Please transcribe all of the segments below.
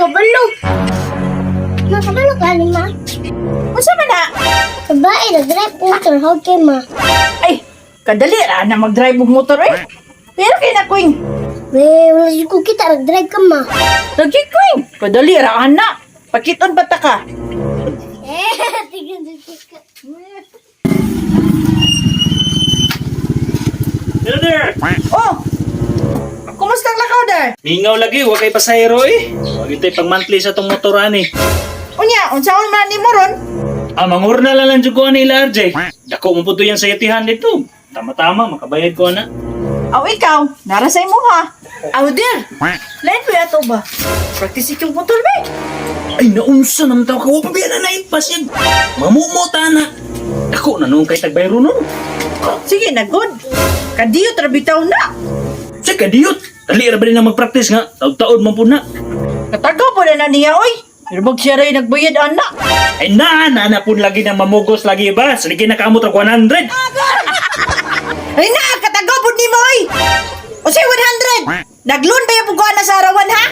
kabalo. Ma, kabalo ka ni ma. Unsa man na? Babae, nag-drive motor. How kay ma? Ay, kadali ra na mag-drive og motor eh. Pero kay na Queen. We, wala jud ko kita nag-drive ka ma. Lagi Queen, kadali ra ana. Pakiton pa ta ka. Eh, tingnan sa Hello there! Oh. Kumusta ang lakaw dar? Mingaw lagi, wa kay pasahero eh. Wag itay pang monthly sa tong motor ani. Unya, unsaon man nimo ron? Ah, mangurna lang lang jud ko ani ila RJ. Dako mo puto yan sa yatihan dito. Tama-tama, makabayad ko na. Aw ikaw, nara sa imo ha. Aw dir. Lain ko ato ba? Practice ikong motor ba? Ay, naunsa naman tao ka. Wa pa biya na naimpas yan. Mamumota na. Dako na noon kay tagbayro nun. Sige na good. Kadiyot ra bitaw na. Sa kadiyot. Dali ra ba rin na mag-practice nga. Taod-taod man po na. Katagaw po na na niya oy. Pero bag siya ray nagbayad ana. Ay na, na na po lagi na mamugos lagi ba? Sige na kaamot ra 100. Ay na, katagaw po nimo oy. Unsay 100? Nagloan ba yung puguan na sa arawan ha?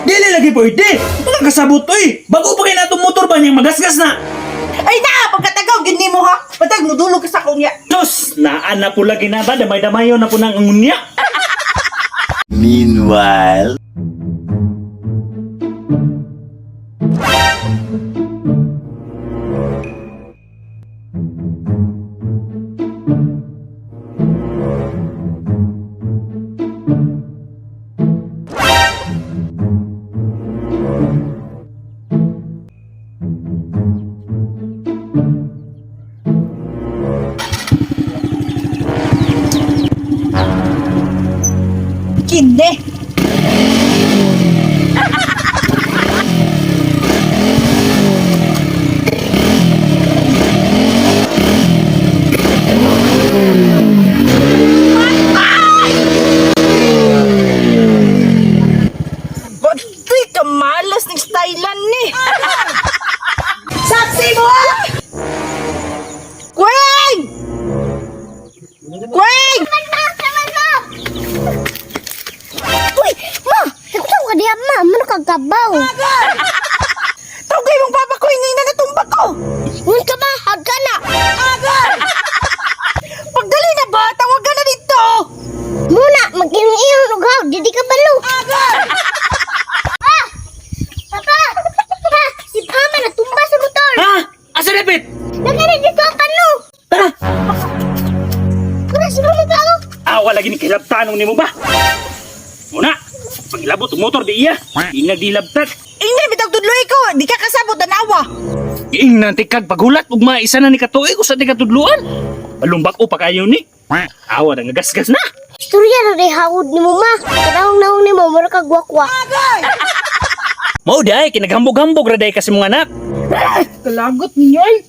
Dili lagi pwede. Mga kasabot oy. Bago pa kay natong motor ba niyang magasgas na. Ay na, pagkatagaw gid nimo ha. Patag mudulog ka sa akong niya. Sus, naan na po lagi na ba? Damay-damayo na po ng angunya. Meanwhile. Kinde. Batoy, kamalas ng stylan ni. Saksi mo! Ah! Kweng! Kweng! Uy, ma! Nagtaw ka diha, ma. Mano ka gabaw? Tawag mong papa ko, hindi na natumba ko! Ngun ka ba? Hag ka na. Pagdali na ba? Tawagan na dito! Muna, mag-iyong-iyong og hawd. Dili ka balo. Ah! Papa! Pa! Si Mama natumba sa motor. Ha? Asa dapit? Nagkara dito ang kano. Tara. Kuna si Mama pa ako. Awa lagi ni kilabtanong nimo ba? Muna, pagilabot og motor di iya. Inag di labtat. Ingay, bitag tudloy ko! Di ka kasabot, tanawa! Ingnan tikag paghulat ug maisa na ni katuig usa ti katudluan. Palumbak o pakayo ni. Awa na nga gasgas na. Istorya na rin hawod ni mo, ma. Kanahong-nahong ni mo, mura kag wakwak. Mao di ay kinaghambog-hambog ra day kasi mong anak. Kalagot niyo ay!